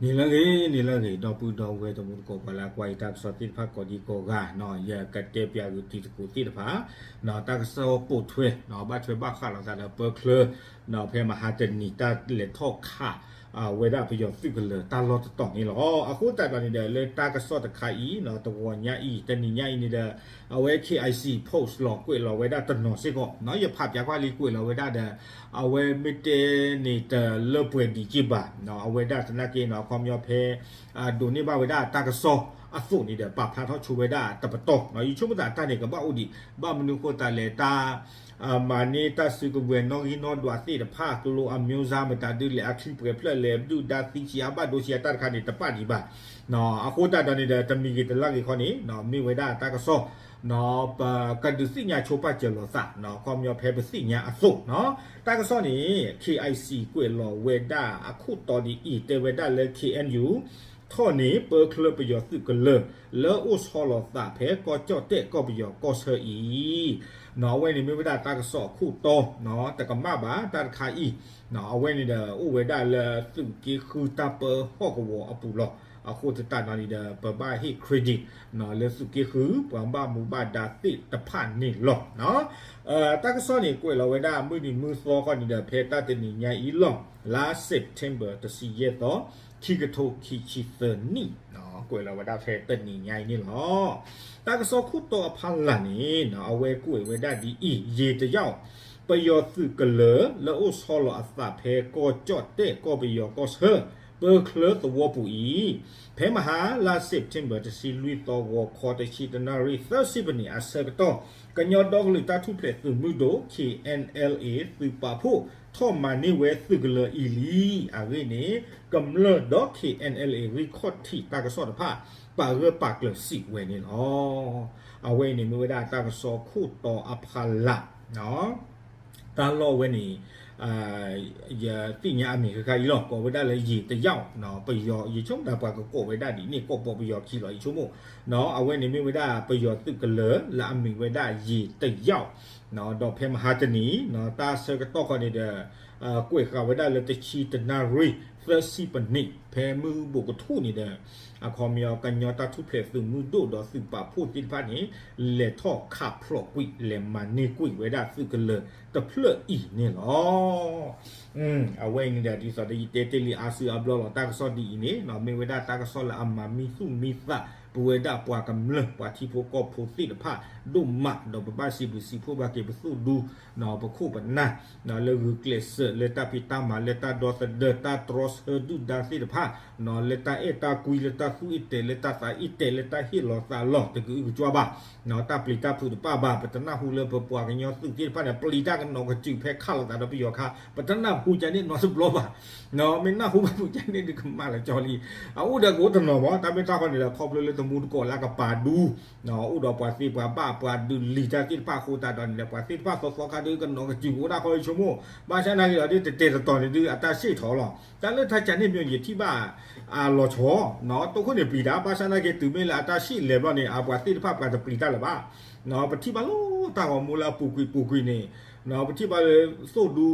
နံၤလၢအဂ့ၤ နံၤလၢအဂ့ၤ ဒီပုၢ်ဒီဝဲၢ်တံၤသကိး ပှၤလၢကွၢ်ယတၢ်ကစီၣ်သ့ၣ်တဖၣ်ကိးဒံကိးဂၤ, ယကတဲပၠးဂုာ်တံၤသကိးသ့ၣ်တဖၣ် တၢ်ကစီၣ်ပိာ်ထွဲ ဘၣ်ထွဲဘၣ်ဃးလိာ်သးဒီးပၢချၢ ဖဲမဟါတနံၤ တၢ်လဲၤထီၣ်ခး ဝဲဒၣ်ပယီၤသုးကလၢၤတၢ်လီၢ်တတီၤန့ၣ်လီၤ. အဃိသတးဒီးန့ၣ်ဒီး လၢတၢ်ကစီၣ်တခါအံၤ တဂီၤညါအံၤ တနံၤညါအံၤန့ၣ်ဒီး အဝဲ KIC post လီၤ ကွဲးလီၤဝဲဒၣ်တနီၤစ့ၢ်ကီး, ယဖးပၠးကွၢ်လံ ကွဲးလီၤဝဲဒၣ်ဒီး အဝဲမ့ၢ်တဲန့ၣ်တလၢပှဲၤဒံးက့ဘၣ်, အဝဲဒၣ်သနာ်က့န့ၣ် အခီပညီဖဲ ဒိးန့ၢ်ဘၣ်ဝဲဒၣ်တၢ်ကစီၣ်အသိးန့ၣ်ဒီး ပာ်ဖျါထီၣ်ဆိဝဲဒၣ်တပတီၢ်, ယဆိကမိၣ်သးတၢ်န့ၣ် ကဘၣ်အိၣ်ဒံး ဘၣ်မနုၤအဃိသတးလဲၣ် တၢ် မၤန့ၢ်တၢ်စုကဝဲၤနီၣ်ဂံၢ်နီၣ်ဒွးသ့ၣ်တဖၣ် ကျိအမျိုးသား မတၤဒုလဲၣ် အချံပှဲၤဖျၢၣ်လဲၣ် ဒုၣ်ဒါသံဆံးအါဘၣ်ဒိဆံးအါ တၢ်တခါန့ၣ် တပာ်ဒံးဘၣ်. အဃိသတးဒီးန့ၣ်ဒီး တမံၤဂ့ၤတလါဂ့ၤခီန့ၣ် မ့ၢ်ဝဲဒၣ်တၢ်ကစီၣ် ပကဒုးသ့ၣ်ညါဆိပာ်စၢၤလိာ်သး အခီပညီဖဲပသ့ၣ်ညါအသိး, တၢ်ကစီၣ်န့ၣ် KIC ကွဲးလီၤဝဲဒၣ်အခိၣ်တီဒ်အံၤ တဲဝဲဒၣ်လၢ KNU ထီၣ်န့ၢ်ပၢချၢပယီၤသုးကလၢၤ လၢအိၣ်ဆီလီၤသးဖဲကီၢ်ကၠီၣ်တဲၣ်ကီၢ်ပယီၤကီၢ်ဆၢအံၤ, အဝဲန့ၣ်မ့ၢ်ဝဲဒၣ်တၢ်ကစီၣ်အခိၣ်တီ တကမၣ်ဘၣ် တၢ်တခါအံၤ အဝဲန့ၣ်ဒီး အိၣ်ဝဲဒၣ်လၢသုးက့ဃုတၢ်ပၢဟီၣ်ကဝီၤအပူၤလီၤ. အဃိသတးဒီးန့ၣ်ဒီး ပဘၣ်ဟ့ၣ် credit လၢသုးက့ဃု ပှၤဘၣ်မူဘၣ်ဒါသ့ၣ်တဖၣ်န့ၣ်လီၤ. တၢ်ကစီၣ်န့ၣ် ကွဲးလီၤဝဲဒၣ်မုၢ်နံၤမုၢ်သီခီန့ၣ်ဒီး ဖဲတၢ်တနံၤညါအံၤလီၤ. လါ September တဆံယဲၢ်သီ ခံကထိခံဆံသၢနံၣ်, ကွဲးလီၤဝဲဒၣ်ဖဲတနံၤညါအံၤန့ၣ်လီၤ. တၢ်ကစီၣ်ခိၣ်တီအဖီလာ်န့ၣ် အဝဲကွဲးဝဲဒၣ်ဒ်အံၤ, ရေတယောက် ပယီၤသုးကလၢၤ လၢအိၣ်ဆီလီၤအသးဖဲကီၢ်ကၠီၣ်တဲၣ်ကီၢ်ပယီၤကီၢ်ဆၢ ပၢချၢသဝီပူၤအံၤ, ဖဲမဟါလါ September တဆံလွံၢ်သီ ဂီၤခီတဆံတနၣ်ရံၣ်သၢဆံပနံးအဆၢကတီၢ် ကညီဒီကလုာ်တၢ်ထူၣ်ဖျဲးသုးမုၢ်ဒိၣ် KNLA သုးပာ်ဖှိၣ် ထီၣ်မၤန့ၢ်ဝဲသုးကလၢၤအံၤလံ. အဂ့ၢ်န့ၣ် ကမျၢၢ်ဒီး KNLA ဂံၢ်ခီၣ်ထံးတၢ်ကစီၣ်တဖၣ် ပာ်ဂၢၢ်ပာ်ကျၢၤစံးဝဲန့ၣ်လီၤ. အဝဲအံၤန့ၣ်မ့ၢ်ဝဲဒၣ်တၢ်ကစီၣ်ခိၣ်တီအဖီလာ် တၢ်လီၢ်ဝဲန့ၣ် ယသ့ၣ်ညါအမံၤဃၣ်ဃၣ်အံၤလီၤ. ကိးဝဲဒၣ်လၢ ရေတယောက် ပယီၤ ယဆိကမိၣ်သးပှၤကကိးဝဲဒၣ်ဒ်န့ၣ် ကိးပိာ်ပယီၤခံလီၤ ယဆိကမိၣ်. အဝဲန့ၣ်မ့ၢ်ဝဲဒၣ်ပယီၤသုးကလၢၤ လၢအမံၤဝဲဒၣ် ရေတယောက် ဒီးဖဲမဟါတနံၤ တၢ်ဆၢကတီၢ်ခီန့ၣ်ဒီး ကွဲးဃာ်ဝဲဒၣ်လၢတဆံတနၣ်ရံၣ်သၢဆံပနံး ဖဲမုၢ်ဘိးကထူၣ်န့ၣ်ဒီး အခီပညီ ကညီတၢ်ထူၣ်ဖျဲးသုးမုၢ်ဒိၣ်ဒီးသုးပာ်ဖှိၣ်သ့ၣ်တဖၣ်န့ၣ် လဲၤထီၣ်ခးဖျိးကွံာ် လဲၤမၤန့ၢ်ကွံာ်ဝဲဒၣ်သုးကလၢၤတဖျၢၣ်အံၤန့ၣ်လီၤ. အဝဲအံၤန့ၣ်ဒီး ဒ်သိးဒီးယတဲတ့ၢ်လံအါစုအါဘျီလီၤ. တၢ်ကစီၣ်ဒ်အံၤန့ၣ် မ့ၢ်ဝဲဒၣ်တၢ်ကစီၣ်လၢအမၤမံသူၣ်မံသး ပဝဲဒၣ်ပှၤကမျၢၢ် ပှၤထံဖိကီၢ်ဖိသ့ၣ်တဖၣ်ဒိၣ်မး ဒီးပဘၣ်စံးဘျုးစံးဖှိၣ်ဘၣ်က့ၤပသူၣ်ဒူ ပခိၣ်ပနၢ် လၢဂုာ်ကျဲးစၢး လၢတၢ်ဖံးတၢ်မၤ လၢတၢ်ဒီသဒၢ တၢ်တြီဆၢဒုၣ်ဒါသ့ၣ်တဖၣ် လၢတၢ်အဲၣ်တၢ်ကွံ လၢတၢ်သူၣ်အ့ၣ်တဲာ် လၢတၢ်သးအ့ၣ်တဲာ် လၢတၢ်ဟ့ၣ်လီၤသးလီၤ တကအုကစွါဘၣ် တၢ်ပျံၤတၢ်ဖုးတပၣ်ဘၣ်. ပတနၢ်ဟူလၢပပှၤကညီသုးသ့ၣ်တဖၣ်န့ၣ် ပျံၤတၢ်ကနီၤကစၢ်ဖဲခးလိာ်သးဒီးပယီၤခါ ပတနၢ်ဟူကန့ၣ်နီတဘျီဘၣ်. မ့ၢ်နၢ်ဟူဘၣ်ဖုးကန့ၣ်ဒုးကမၣ်လၢကၠီလံ. အအိၣ်ဒီးကအိၣ်တနီၤမး တၢ်မ့ၢ်တၢ်ဃီန့ၣ်ဒီး ခီဖျိလၢတမူတကိးလၢအကပၤဒူ အိၣ်ဒီးပှၤသ့ပှၤဘၣ် ပှၤဒုးလံၤတၢ်သ့ၣ်တဖၣ်အဃိသတးဒီးန့ၣ်ဒီး ပှၤသ့ၣ်တဖၣ်သီသီခါဒုးကနီၤကစၢ်ကအိၣ်ဒၣ်ဃီဆိကမိၣ် ဘၣ်ဆၣ်နာ်က့ၤဒီး တတဲာ်တတီၤန့ၣ်ဒုး အတၢ်စံးထီၣ်လီၤ. တၢ်လၢထါကန့ၣ်မ့ၢ်ယထံၣ်ဘၣ် အလီၤဆီ တိခိၣ်န့ၣ်ပျံၤတၢ် ဘၣ်ဆၣ်နာ်က့ၤတုၤမ့ၢ်လၢအတၢ်စံးလဲၤဘျီန့ၣ် အပှၤသ့ၣ်တဖၣ်ပှၤတပျံၤတၢ်လၢၤဘၣ်. ပထံၣ်ဘၣ်လၢတၢ်ဂီၤမူလၢအပူၤကွံာ်ပူၤကွံာ်န့ၣ် ပထံၣ်ဘၣ်လၢ သိၣ်ဒူ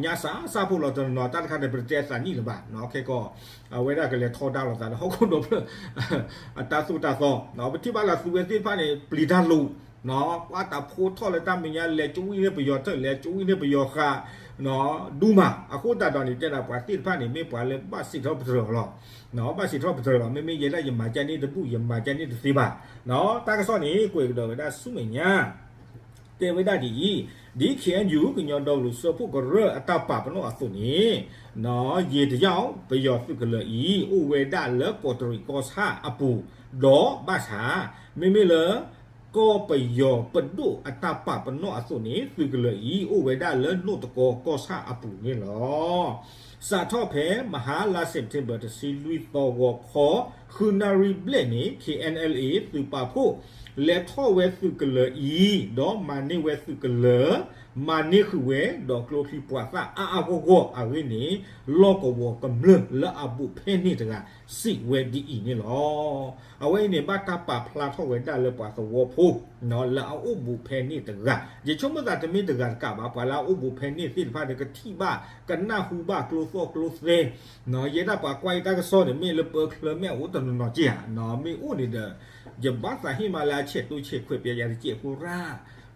ညါစၢ်စၢ်ဖိလီၤတနီၤ တၢ်တခါန့ၣ် ပတတဲအသးနံၣ်လၢၤဘၣ်. ခဲကီး အဝဲဒၣ်ကလဲၤထီဒါလိာ်သးဒီးဟီၣ်ခိၣ်ဒီဖျၢၣ် အတၢ်သိၣ်တၢ်သီ ပထံၣ်ဘၣ်လၢသုဝဲသ့ၣ်တဖၣ်န့ၣ် ပျံၤတၢ်လိၤ ပှၤတၢ်ဖိထီၣ်လၢတၢ်မဲာ်ညါ လဲၤကဝံၣ်န့ၢ်ပယီၤထၢၣ် လဲၤကဝံၣ်န့ၢ်ပယီၤဃာ် ဒူမး အဃိသတးဒီးန့ၣ် တဲဒၣ်ပှၤသ့ၣ်တဖၣ်န့ၣ် မ့ၢ်ပှၤလၢဘၣ်စံးထီၣ်ပတြၢၤလီၤ. ဘၣ်စံးထီၣ်ပတြၢၤလီၤ. မ့မ့ၢ်ယဲဒၣ်ယမၤကန့ၢ်တဘူၣ် ယမၤကန့ၢ်တသ့ဘၣ်. တၢ်ကစီၣ်န့ၣ် ကွဲးကဒီးဝဲဒၣ်ဆူမဲာ်ညါ တဲဝဲဒၣ်ဒ်အံၤ, ဒ် KNU ကညီဒီကလုာ်စၢဖှိၣ်ကရၢအတၢ်ပာ်ပနီၣ်အသိးန့ၣ် ယံာ်တယၢ် ပယီၤသုးကလၢၤအံၤ အိၣ်ဝဲဒၣ်လၢကီးတရံးကီၢ်ဆၣ်အပူၤ ဒီးဘၣ်ဆၣ် မ့မ့ၢ်လၢ ကီၢ်ပယီၤပဒိၣ်အတၢ်ပာ်ပနီၣ်အသိးန့ၣ် သုးကလၢၤအံၤ အိၣ်ဝဲဒၣ်လၢနိၣ်တကီကီၢ်ဆၣ်အပူၤန့ၣ်လီၤ. စးထီၣ်ဖဲမဟါလါ September တဆံလွံၢ်သီ ဂီၤခီ ဃုနၣ်ရံၣ်ဘျဲၣ်န့ၣ် KNLA သုးပာ်ဖှိၣ် လဲၤထီၣ်ဝဲသုးကလၢၤအံၤ ဒီးမၤန့ၢ်ဝဲသုးကလၢၤ မၤန့ၢ်ဃုာ်ဝဲ ဒီးကျိချံပှၤသၣ်အါအါဂီၢ်ဂီၢ်အဂ့ၢ်န့ၣ် လီၢ်ကဝီၤကမျၢၢ်လၢအဘူးဖဲန့ၣ်တဂၤ စံးဝဲဒ်အံၤန့ၣ်လီၤ. အဝဲအံၤန့ၣ် ဘၣ်တၢ်ပာ်ဖျါထီၣ်ဝဲဒၣ်လၢပှၤသဝီဖိ လၢအအိၣ်ဘူးဖဲန့ၣ်တဂၤ ယဆိကမိၣ်သးတမ့ၢ်တဂၤတကးဘၣ် ပှၤလၢအအိၣ်ဘူးဖဲန့ၣ်သ့ၣ်တဖၣ်ဒီး ကထံၣ်ဘၣ် ကနၢ်ဟူဘၣ်ကျိ သီၣ်ကျိသဲ, ယဲဒၣ်ပှၤကွၢ်ယတၢ်ကစီၣ်န့ၣ် မ့ၢ်လၢပၢချၢမ့ၢ်အိၣ်တနီၤနီၤက့ဧါ, မ့ၢ်အိၣ်န့ၣ်ဒီး ယဘၣ်သးဟ့ၣ်မးလၢအဆဲးတိစဲးခွဲးပျဲယၤတကဲးဖိရၣ်,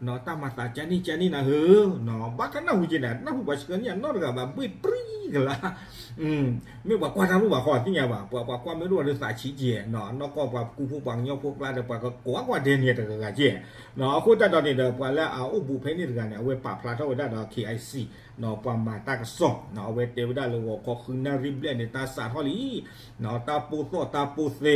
တၢ်မၤသးကန့ၣ်ကန့ၣ်နၤဧၢ, ဘၣ်တၢ်နၢ်ဟူက့ၤန့ၣ် နၢ်ဟူပှၤဆှၢန့ၢ်အနီတဂၤဘၣ် ဘှ့ၣ်ပြံကလါ မ့ၢ်ပှၤကွၢ်တၢ်လိၣ်ဘၣ်ဃီသ့ၣ်ညါဘၣ်, ပှၤပှၤကွၢ်မ့ၢ်ဒိၣ်ဘၣ်ဒီးသးဆံးကဲ, နီၢ်ကီၢ်ပှၤကူဖိပှၤကညီဖိကျါဒီး ပှၤကကွၢ်ကွၢ်ဒဲန့ၣ်တဂၤဂၤကဲ, အဃိသတးဒီးန့ၣ်ဒီး ပှၤလၢအအိၣ်ဘူးဖဲန့ၣ်တဂၤန့ၣ် အဝဲပာ်ဖျါထီၣ်ဝဲဒၣ်ဒီး KIC ပှၤမၤတၢ်ကစီၣ်, အဝဲတဲဝဲဒၣ်လၢဂီၤခီဃုနၣ်ရံၣ်ဘျဲၣ်န့ၣ် တၢ်စးထီၣ်လံ တၢ်ပိၢ်သီၣ်တၢ်ပိၢ်သဲ,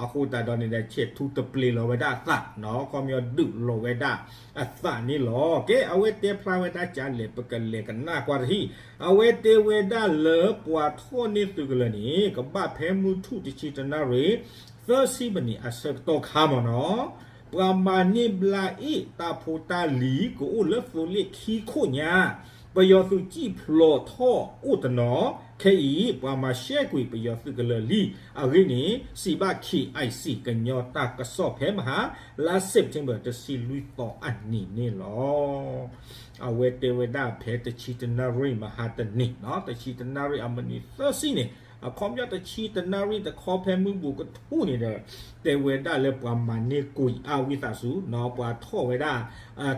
အဃိသတးဒီးန့ၣ်ဒီး ဆဲးထူတပျ့ၤလီၤဝဲဒၣ်အသး, ခီပညီဒုးလီၤဝဲဒၣ်အသးန့ၣ်လီၤ. ကဲ အဝဲတဲဖျါဝဲဒၣ်ကလဲၣ် ပကလဲၤကနၣ်ကွၢ်တဟံၣ်, အဝဲတဲဝဲဒၣ်လၢပှၤထီၣ်န့ၢ်သုးကလၢၤန့ၣ် ကဘၣ်ဖဲမုၢ်ထူၣ်တဆံတနၣ်ရံၣ် သၢဆံမံးနံးအဆၢကတီၢ်ခါမ့ၢ်နီၤ, ပှၤမၤန့ၢ်ဘျါအ့ၣ်တၢ်ဖိတၢ်လံၤ ကအိၣ်လၢသိလ့ၣ်ခံခိၣ်ညါ, ပယီၤသုးစံၣ်ဖျိးထီၣ်အိၣ်တနီၤ, ခဲအံၤ ပှၤမၤရှဲကွံာ်ပယီၤသုးကလၢၤလံ, အဂ့ၢ်န့ၣ် စံးဘၣ် KIC ကညီတၢ်ကစီၣ်ဖဲမဟါ လါ September တဆံလွံၢ်သီအနံၤန့ၣ်လီၤ. အဝဲတဲဝဲဒၣ်ဖဲတဆံတနၣ်ရံၣ်မဟါတနံၤ, တဆံတနၣ်ရံၣ်အမံးနံးသၢဆံန့ၣ်, အခီပညီတဆံတနၣ်ရံၣ်တခီဖဲမုၢ်ဘူးကထူၣ်န့ၣ်ဒီး တဲဝဲဒၣ်လၢပှၤမၤန့ၢ်ကွံာ်အဝံသးစူၤ, ပှၤထီၣ်ဝဲဒၣ်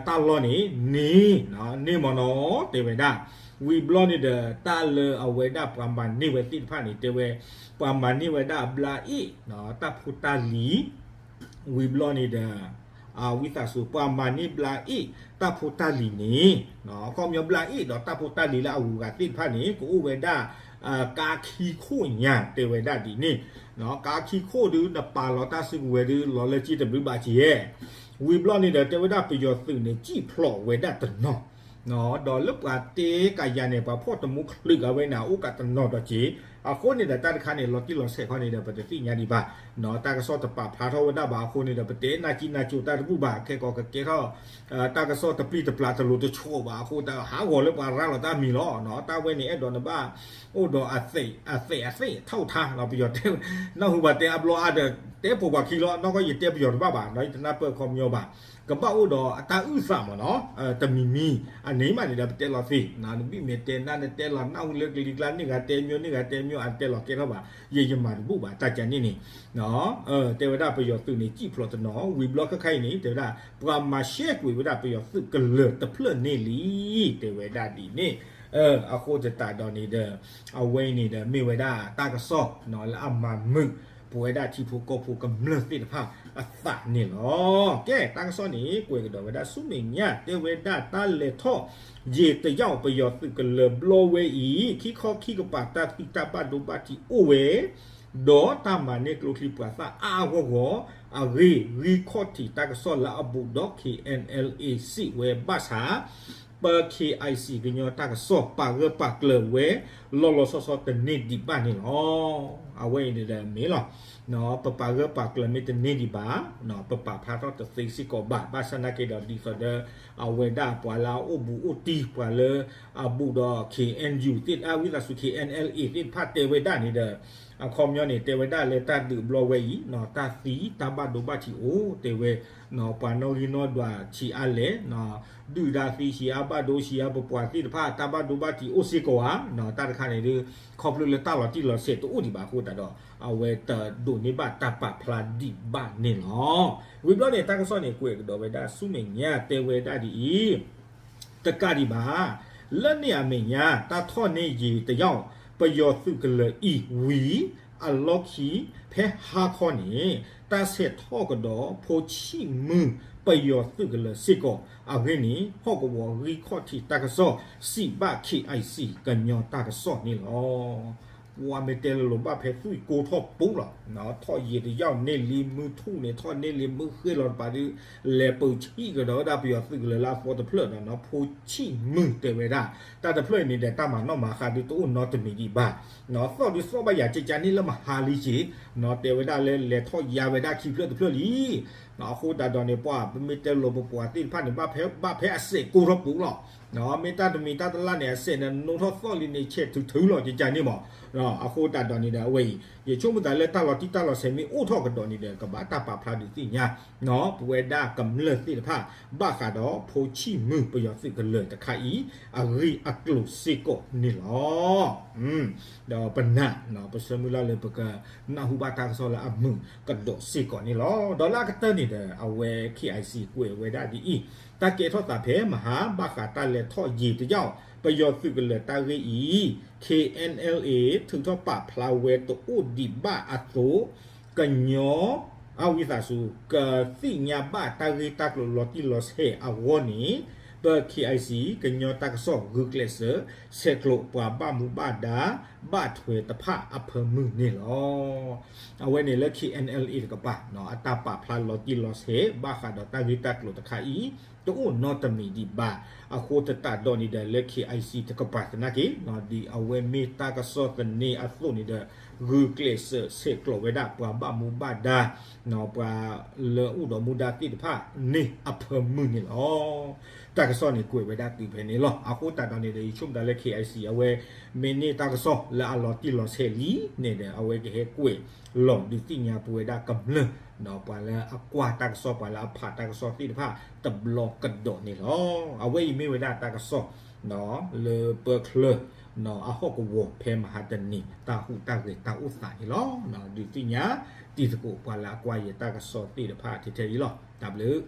တၢ်လီၢ်န့ၣ် န့ၢ်, န့ၢ်မ့ၢ်နီၤ တဲဝဲဒၣ်, ဝံၤဘျီန့ၣ်ဒီး တၢ်လၢအဝဲဒၣ်ပှၤမၤန့ၢ်ဝဲသ့ၣ်တဖၣ်န့ၣ် တဲဝဲ ပှၤမၤန့ၢ်ဝဲဒၣ်အဘျါအ့ၣ် တၢ်ဖိတၢ်လံၤ ဝံၤဘျီန့ၣ်ဒီး အဝံသးစူၤ ပှၤမၤန့ၢ်ဘျါအ့ၣ် တၢ်ဖိတၢ်လံၤန့ၣ်, အခီပညီဘျါအ့ၣ်ဒီးတၢ်ဖိတၢ်လံၤလၢအဂုၤအဂၤသ့ၣ်တဖၣ်န့ၣ် ကအိၣ်ဝဲဒၣ် ကါခံခိၣ်ညါ တဲဝဲဒၣ်ဒ်န့ၣ်, ကါခံခိၣ်ဒုး နပာ်လီၤတၢ်စုကဝဲၤဒုး လီၤလၢက့တဘျုးဘးက့ၤယဲၢ်, ဝံၤဘျီန့ၣ်ဒီး တဲဝဲဒၣ်ပယီၤသုးန့ၣ် စံၣ်ဖျိးဝဲဒၣ်တနီၤ ဒီးလၢပှၤတဲကယၤန့ၣ် ပှၤဖီၣ်တမူချုးအဝဲန့ၣ် အိၣ်ကးတနီၤဒီးက့ၤ, အဃိန့ၣ်ဒီး တၢ်တခါန့ၣ် လီၤတံၢ်လီၤဆဲးခီန့ၣ်ဒီး ပတသ့ၣ်ညါဒံးဘၣ်, တၢ်ကစီၣ်တပာ်ဖျါထီၣ်ဝဲဒၣ်ဘၣ်အဃိန့ၣ်ဒီး ပတဲနၢ်ကံနၢ်ကၠိတၢ်တဘူၣ်ဘၣ်, ခဲကီးကကဲထီၣ် တၢ်ကစီၣ်တပျံၤတပျါတလိၤတဆီဘၣ်အဃိ တဟးဂီၤလၢပှၤရၤလီၤတၢ်မံၤလီၤ, တၢ်ဝဲန့ၣ်အဲၣ်ဒိးနဘၣ် အိၣ်ဒီးအသဲးအသဲးထီၣ်ထါ ပယီၤတဲ နၢ်ဟူဘၣ်တဲအဘျီအါဒီး တဲပိာ်ပှၤခံလီၤ, နီၢ်ကီၢ်ယတဲပယီၤတဘၣ်ဘၣ်, ယတနၢ်ပၢၢ်ခီပညီဘၣ်, ကဘၣ်အိၣ်ဒီးအတၢ်အုၣ်သးမ့ၢ်နီၤ, တမံၤမံၤ, အန့ၣ်မးန့ၣ်ဒီး ပတဲလီၤသ့, နဘံၣ်မဲာ်တဲနၢ် နတဲလီၤနၢ်ဟူလၢကလံၤကျါ န့ၢ်ဂၤတဲမၠိ န့ၢ်ဂၤတဲမၠိ အတဲလီၤကဲထီၣ်ဘၣ်, ယဲယမၤတဘူၣ်ဘၣ် တၢ်ကန့ၣ်န့ၣ် တဲဝဲဒၣ်ပယီၤသုးန့ၣ် စံၣ်ဖျိးတနီၤ, ဝံၤဘျီခဲခါအံၤန့ၣ် တဲဝဲဒၣ် ပှၤမၤရှဲကွံာ်ဝဲဒၣ်ပယီၤသုးကလၢၤတဖျၢၣ်န့ၣ်လံ, တဲဝဲဒၣ်ဒ်န့ၣ်, အဃိသတးဒီးန့ၣ်ဒီး အဝဲအံၤန့ၣ်ဒီး မ့ၢ်ဝဲဒၣ်တၢ်ကစီၣ်လၢအမၤမုာ် ပဝဲဒၣ်ထံဖိကီၢ်ဖိကမျၢၢ်သ့ၣ်တဖၣ်အသးန့ၣ်လီၤ. ကဲ တၢ်ကစီၣ်န့ၣ် ကွဲးကဒီးဝဲဒၣ်ဆူမဲာ်ညါ တဲဝဲဒၣ်တၢ်လဲၤထီၣ် ယ့ၤတယီၣ် ပယီၤသုးကလၢၤဘျီဝဲအံၤ ခံခီခံကပၤတၢ်သံတၢ်ဘၣ်ဒိဘၣ်ထံးအိၣ်ဝဲ ဒီးတၢ်မၤန့ၢ်ကျိချံပှၤသၣ်အါအါဂီၢ်ဂီၢ် အဂ့ၢ် ဂံၢ်ခီၣ်ထံးတၢ်ကစီၣ်လၢအဘူးဒီး KNLA စံးဝဲဘၣ်ဆၣ် ပ KIC ကညီတၢ်ကစီၣ် ပာ်ဂၢၢ်ပာ်ကျၢၤဝဲ လီၤလီၤဆီဆီတန့ၢ်ဒံးဘၣ်န့ၣ်လီၤ. အဝဲအံၤန့ၣ်ဒီးမ့ၢ်လီၤ. ပပာ်ဂၢၢ်ပာ်ကျၢၤမ့ၢ်တန့ၢ်ဒံးဘၣ် ပပာ်ဖျါထီၣ်တသ့စ့ၢ်ကီးဘၣ်. ဘၣ်ဆၣ်နာ်က့ဒီး ဒ်သိးဒီး အဝဲဒၣ်ပှၤလၢအအိၣ်ဘူးအိၣ်တံၢ် ပှၤလၢအဘူးဒီး KNU သ့ၣ် ဝံသးစူၤ KNLA သ့ၣ်တဖၣ်တဲဝဲဒၣ်န့ၣ်ဒီး အခီပညီန့ၣ် တဲဝဲဒၣ်လၢတၢ်ဒုးဘျီဝဲအံၤ တၢ်သံတၢ်ဘၣ်ဒိဘၣ်ထံးအိၣ် တဲဝဲ ပှၤနီၣ်ဂံၢ်နီၣ်ဒွးဆံးအါလဲၣ် ဒုၣ်ဒါသံဆံးအါ ဘၣ်ဒိဆံးအါ ပပှၤသ့ၣ်တဖၣ် တၢ်ဘၣ်ဒိဘၣ်ထံးအိၣ်စ့ၢ်ကီးဧါ. တၢ်တခါန့ၣ်ဒုး ခီဖျိလၢတၢ်လီၤတံၢ်လီၤဆဲးတအိၣ်ဒံးဘၣ်အဃိသတးဒီး အဝဲတဒိးန့ၢ်ဘၣ်တၢ်ပာ်ဖျါဒံးဘၣ်န့ၣ်လီၤ. ဝံၤဘျီန့ၣ် တၢ်ကစီၣ်န့ၣ် ကွဲးကဒီးဝဲဒၣ်ဆူမဲာ်ညါ တဲဝဲဒၣ်ဒ်အံၤ တကးဒံးဘၣ် လၢန့ၣ်အမဲာ်ညါ တၢ်ထီၣ်န့ၢ်ယ့ၤတယီၣ် ပယီၤသုးကလၢၤအံၤဝံၤ အလီၢ်ခံ ဖဲဟါခီန့ၣ် တၢ်ဆဲးထီၣ်ကဒီးဖိဆံၣ်မုၢ်ပယီၤသုးကလၢၤစ့ၢ်ကီး အဂ့ၢ်န့ၣ် ဟီၣ်ကဝီၤဂံၢ်ခီၣ်ထံးတၢ်ကစီၣ် စံးဘၣ် KIC ကညီတၢ်ကစီၣ်န့ၣ်လီၤ. ပှၤမ့ၢ်တဲလိၤလိၤဘၣ်ဖဲသွံၣ်ကိထီၣ်ပူၤလီၤ. ထီၣ်ယံာ်တယီၣ်န့ၢ်လံမုၢ်ထူၣ်န့ၣ် ထီၣ်န့ၢ်လံမုၢ်ဃ့လီၤတပၤဒုး လဲၤပၢၤဆံၣ်ကဒီးဝဲဒၣ်ပယီၤသုးကလၢၤလၢအသီတဖျၢၣ်ဒီး ဖိဆံၣ်မုၢ်တဲဝဲဒၣ် တၢ်တဖျၢၣ်အံၤန့ၣ်ဒီး တၢ်မၤနီၣ်မၤဃါဒုးတအိၣ်နီတမံၤဒံးဘၣ်. သီၣ်ဒုးသီၣ်ဘၣ်ယၤကကန့ၣ်လၢမဟါလံက့ၤ တဲဝဲဒၣ်လၢလဲၤထီၣ်ယါဝဲဒၣ်ခံဖျၢၣ်တဖျၢၣ်လံ. အဃိသတးဒီးန့ၣ် ပှၤပမ့ၢ်တဲလိၤပပှၤသ့ၣ်တဖၣ်န့ၣ် ဘၣ်ဖဲ ဘၣ်ဖဲအစဲးကိထီၣ်ပူၤလီၤ. မ့ၢ်တၢ်တမံၤတၢ်တလၣ်န့ၣ် အစဲးန့ၣ် နိထီၣ်သီၣ်လံန့ၣ် ဆဲးထုးထုးလီၤကကန့ၣ်မး အဃိသတးဒီးန့ၣ်ဒီး အဝဲအံၤ ယဆိကမိၣ်သးလၢတၢ်လီၤတံၢ်တၢ်လီၤဆဲးမ့ၢ်အိၣ်ထီၣ်ကဒီးန့ၣ်ဒီး ကဘၣ်တၢ်ပာ်ဖျါဒုးသ့ၣ်ညါ ပဝဲဒၣ်ကမျၢၢ်သ့ၣ်တဖၣ် ဘၣ်ဃးဒီးဖိဆံးမုၢ်ပယီၤသုးကလၢၤတခါအံၤ အဂ့ၢ်အကျိၤစ့ၢ်ကီးန့ၣ်လီၤ. ဒီးပနာ် ပဆၢမုၢ်လၢ်လၢပကနၢ်ဟူဘၣ်တၢ်ကစီၣ်လၢအမုာ်ကဒီးစ့ၢ်ကီးန့ၣ်လီၤ. ဒီးလၢအကတၢၢ်န့ၣ်ဒီး အဝဲ KIC ကွဲးဝဲဒၣ်ဒ်အံၤ, တၢ်ကဲထီၣ်သးဖဲမဟါ ဘၣ်ဃးတၢ်လဲၤထီၣ်ယံၤတယၢ် ပယီၤသုးကလၢၤတၢ်ဂ့ၢ်အံၤ KNLA ထုးထီၣ်ပာ်ဖျါဝဲတအိၣ်ဒံးဘၣ်အသိး ကညီ အဝံသးစူၤ ကသ့ၣ်ညါဘၣ်တၢ်ဂ့ၢ်တၢ်ကျိၤလီၤတံၢ်လီၤဆဲးအဂီၢ်န့ၣ် ပ KIC ကညီတၢ်ကစီၣ်ဂုာ်ကျဲးစၢး ဆဲးကျိးပှၤဘၣ်မူဘၣ်ဒါ ဘၣ်ထွဲတဖၣ်အဖၢမုၢ်န့ၣ်လီၤ. အဝဲန့ၣ်လၢ KNLA တကပၤ အတၢ်ပာ်ဖျါလီၤတံၢ်လီၤဆဲး ဘၣ်ဃးဒီးတၢ်ဂ့ၢ်တၢ်ကျိၤတခါအံၤ တအိၣ်နီတမံၤဒံးဘၣ်. အဃိသတးဒီးန့ၣ်ဒီးလၢ KIC တကပၤသနာ်က့ ဒ်အဝဲမ့ၢ်တၢ်ကစီၣ်သန့အသိးန့ၣ်ဒီး ဂုာ်ကျဲးစၢးဆဲးကျိးဝဲဒၣ်ပှၤဘၣ်မူဘၣ်ဒါ ပှၤလၢအိၣ်ဒီးမူဒါသ့ၣ်တဖၣ်န့ၣ်အဖၢမုၢ်န့ၣ်လီၤ. တၢ်ကစီၣ်န့ၣ်ကွဲးဝဲဒၣ်တုၤဖဲန့ၣ်လီၤ. အဃိသတးဒီးန့ၣ်ဒီး ယဆိကမိၣ်သးလၢ KIC အဝဲ မ့ၢ်န့ၢ်တၢ်ကစီၣ်လၢအလီၤတံၢ်လီၤဆဲးလံန့ၣ်ဒီး အဝဲကဟဲကွဲးလီၤဒုးသ့ၣ်ညါပဝဲဒၣ်ကမျၢၢ် ပှၤလၢအကွၢ်တၢ်ကစီၣ် ပှၤလၢအဖးတၢ်ကစီၣ်သ့ၣ်တဖၣ်တဘျီကဒီးန့ၣ်လီၤ. အဝဲအံၤမ့ၢ်ဝဲဒၣ်တၢ်ကစီၣ် လၢပၢချၢ အဟီၣ်ကဝီၤဖဲမဟါတနံၤ တၢ်ဟူးတၢ်ဂဲၤတၢ်အိၣ်သးန့ၣ်လီၤ. ဒုးသ့ၣ်ညါတံၤသကိးပှၤလၢအကွၢ်ယတၢ်ကစီၣ်သ့ၣ်တဖၣ်ထဲထဲအံၤလီၤ. တၢ်ဘျုး